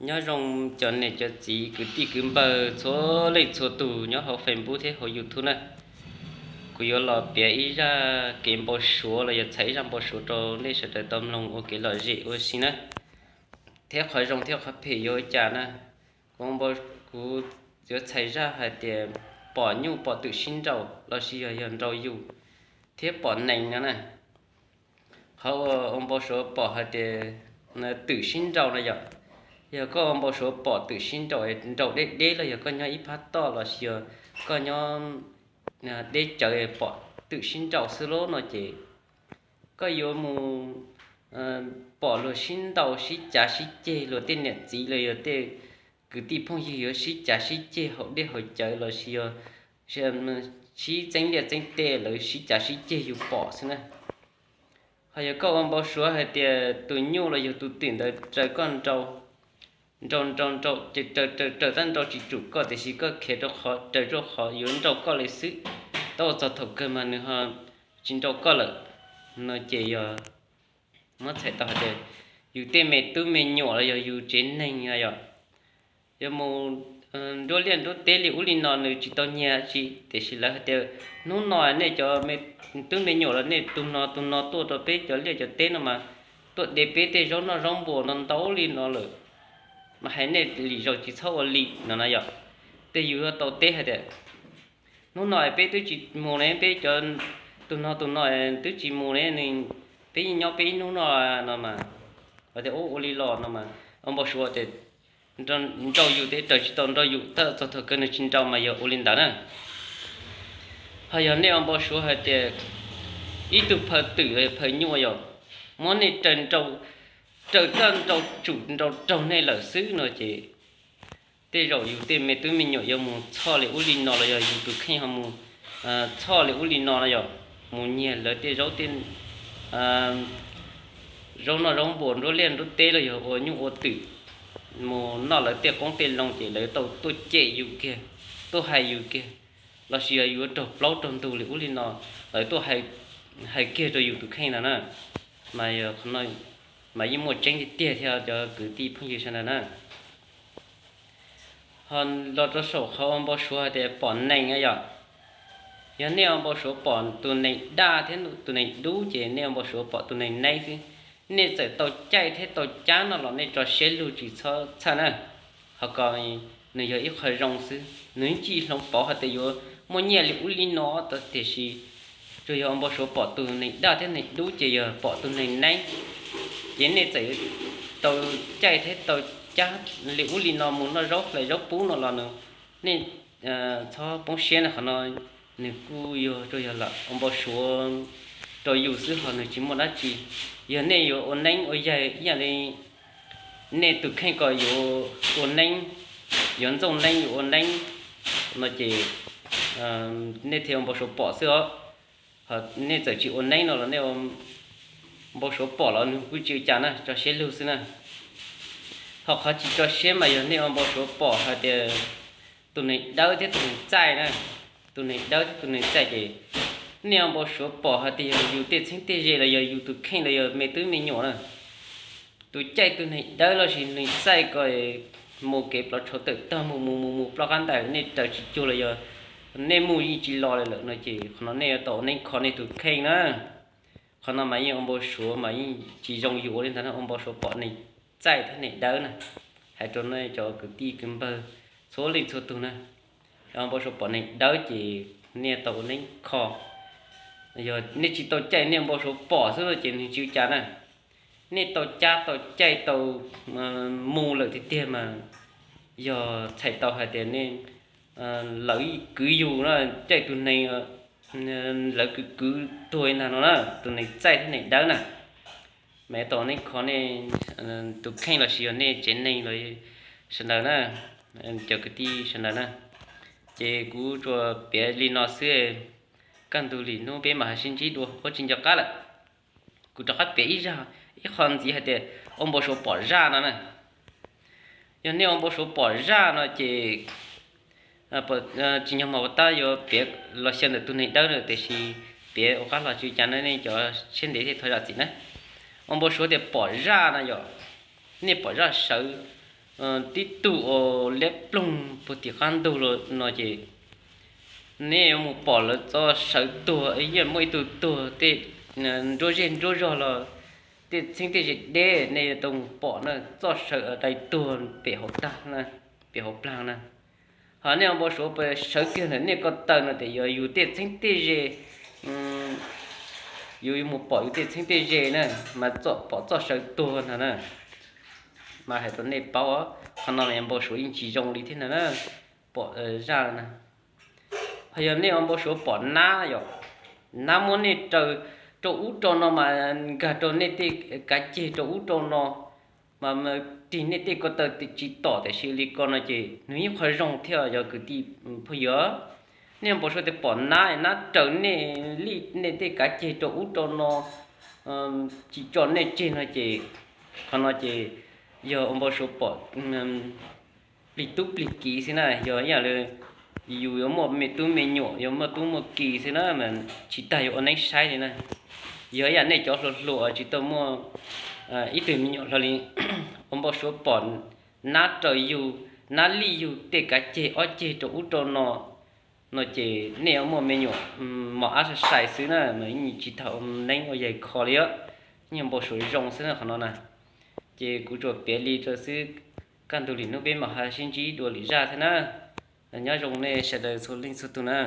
Nyob zoo cov niam cov txiv kwv tij kwv npawg txhua leej txhua tus nyob hauv Facebook thiab hauv YouTube na. Kuv yuav los piav ib zaj kev npau suav los yog txhais ib zaj npau suav rau nej sawv daws tau mloog ua kev lom zem ua si na. Thiab qhov zoo thiab qhov phem yuav ua cas na. Kuv, kuv yuav txhais zaj hais tias pom nyuj pom twm sib nraus los sis yog, yog nraus yus thiab pom nees no na. Qhov uas ua npau suav pom hais tias twm sib nraus no yog, yog koj ua npau suav pom twm sib nraus, nraus deb deb los yog koj nyob ib phab toj los sis yog koj nyob deb cawv pom twm sib nraus xwb lauj no ces koj yuav mus pom luag sib ntaus sib cav sib ceg, luag tej niam txiv los yog tej kwv tij phooj ywg yuav sib cav sib ceg hauv dej hauv cawv los sis yog sib txeeb liaj txeeb teb, lawv sib cav sib ceg yus pom xwb na. Ho yog koj ua npau suav hais tias tus nyuj los yog tus twm ntawd raws koj nrau, nrau nrau nrau ces raws raws raws tab nrau tsis tsum koj, tiam sis koj khiav rau qhov raws rau qhov yuav nrau koj li xwb, tab ua txog thaum kawg mas nws ho tsis nrau koj lawm no ces yog muab txhais tau hais tias yus tej me tub me nyuam los yog yus tsev neeg no yog, yuav mus nruab liaj nruab teb li ub li no nws tsis tau nyiag tsi, tiam sis lawv hais tias hnub no nej cov me tub me nyuam los nej tus no tus no tuaj rau peb cov liaj cov teb no mas tuaj de peb tej zaub noj zaub npua no ntau li no lawm, mas hais nej lwm zaus tsis txhob ua li no na yom. Tej yus yuav tau teb hais tias hnub no peb twb tsis mus ne, peb cov tus no tus no twb tsis mus ne, peb yeej nyob peb ib hnub no no mas, tias ua li los no mas ua npau suav tias nrau yus thiab raws tsis tau nrau yus, tab txog thaum kawg nws tsis nrau mas yog ua li ntawd na. Ho yog nej ua npau suav hais tias ib tug phaw twm los yog phaw nyuj yog muab nej raws nrau, raws tab nrau tsum nrau raug nej lawm xwb no ces tej zaum yus tej me tub me nyuam yuav mus txhoj li ub li no los yog yus tus kheej ho mus txhoj li ub li no no yog mus nyiag lawv tej zaub tej zaub noj zaub npua nruab liaj nruab teb los yog ua nyuj ua twm mus noj lawv tej qoob tej loo ces lawv tau tuaj cem yus kiag, tuaj hais yus kiag, los sis yog yuav raug plaub raug ntug li ub li no, lawv tuaj hais kiag rau yus tus kheej ntag na. Mas yog qhov no mas yeej muaj tseeb tiag tiag thiab cov kwv tij phooj ywg sawv daws na. Ho los rau saum qhov ua npau suav hais tias pom nees yom. Yog nej ua npau suav pom tus nees daj thiab tus nees dub ces nej ua npau suav pom tus nees neeb xwb. Nej txawm tau caij thiab tau cab no los nej tso siab lug tsis txhob txhawj na. Ho ko nws yog ib qho zoo xwb, nws tsis hloov pauv hais tias yuav muaj nyiaj li ub li no, tiam sis tsuas yog ua npau suav pom tus nees daj thiab nees dub ces yog pom tus nees neeb. Ces nej txawm tau caij thiab tau cab li ub li no mus noj zaub hlais zaub pub no los nws, nej txhob poob siab na, qhov no nws kuj yog tsuas yog lam ua npau suav rau yus xwb ho nws tsis muaj dab tsi. Yog nej yuav ua neeb ua yaig ib yam li nej tus kheej ko yuav ua neeb, yuav ntxooj neeb yuav ua neeb no ces nej thiaj ua npau suav pom xwb os. Ho nej txawm tsis ua neeb no los nej ua npau suav pom los nws kuj tsis ua cas na, tso siab lug xwb na. Ho qhov tsis tso siab mas yog nej ua npau suav pom hais tias tus neeg dawb thiab tus neeg txaij na, tus neeg dawb thiab tus neeg txaij ces nej ua npau suav pom hais tias yog yus tej txheeb tej ze los yog yus tus kheej los yog me tub me nyuam na. Tus caij tus neeg dawb los sis neeg txaij ko mus kev plov tshauv tawm tog mus mus mus mus ploj qab ntais nej raws tsis cuag los yog nej mus yeej tsis los li lawm no ces qhov no nej yuav tau ua neeb kho nej tus kheej na. Qhov no mas yeej ua npau suav mas yeej tsis zoo yus ua li ntawd na, ua npau suav pom neeg txaij thiab neeg dawb na. Hais rau nej cov kwv tij kwv npawg txhua leej txhua tug na, ua npau suav pom neeg dawb ces nej tau ua neeb kho. Yog nej tsis tau caij nej ua npau suav pom xwb no ces nws tsis ua cas na. Nej tau cab tau caij tau mus lawm tiag tiag mas yog txhais tau hais tias nej, lawv kwv yus na, caij tus neeg, lawv kwv kwv tuag ntag no na, tus neeg txaij thiab neeg dawb na. Mas tau nej kho nej tus kheej los sis yog nej tsev neeg los sawv daws na, cov kwv tij sawv daws na. Ces kuv tsuas piav li no xwb, kaj ntug lwm hnub peb mam ho sib ntsib dua, ua tsis nco qab lawm. Kuv rov qab piav ib zaj, ib qho ntxiv hais tias ua npau suav pom zaj no na. Yog nej ua npau suav pom zaj no ces tsis nyog mas tab yuav piav los xyaw ntawm tus neeg dawb na, tiam sis piav ua qab los tsis cas na, nej cov siab ntev thiaj thov zam txim na. Ua npau suav tias pom zaj no yog nej pom zaj sawv tib tug uas liab ploog puag tim qab ntug no ces nej yuav mus pom lawv txoj sawv tuag, yeej muaj ib tug tuag tej nruab zej nruab zog los tej txheeb tej ze deb nej yuav tau mus pom na, txoj sawv dai tuag pem hauv tag, pem hauv plag na. Ho nej ua npau suav sawv kiag ntawm nej ko taw no ces yog yus tej txheeb tej ze, yus mus pom yus tej txheeb tej ze na, mas txom pom txoj sawv tuag ntag na. Mas hais rau nej paub, qhov no mas npau suav yeej tsis zoo li thiab ntag na, pom zaj na. Ho yog nej ua npau suav pom nab yom, nab muab nej raws rau ub rau no mas nkag rau nej tej kav ceg rau ub rau no, mas rig nej tej ko taw tsis tom tam sim li ko no ces nws yeej qhov zoo thiab yog kwv tij phooj ywg. Nej ua npau suav tias pom nab, nab raws nej li nej tej kav ceg rau ub rau no, tsis tso nej tseg no ces qhov no ces yog ua npau suav pom plig tub plig kiv xwb na, yog ib yam li yus yuav muaj me tub me nyuam, yuav muaj tub muaj ki xwb na, tsis tas yuav ua neeb saib li na. Yog ib yam nej cov hluas hluas tsis tau muaj ib tug me nyuam hlo li, ua npau suav pom nab raws yus, nab lij yus tej kav ceg ob ceg rau ub rau no, no ces nej yuav muaj me nyuam mos ab sai sai xwb na, mas tsis tas ua neeb ua yaig kho li os. Yeej npau suav zoo xwb na qhov no na. Ces kuv tsuas piav li rau xwb, kaj ntug lwm hnub peb mam ho sib ntsib dua lwm zaj thiab na. Nyob zoo nej sawv daws txhua leej txhua tus na.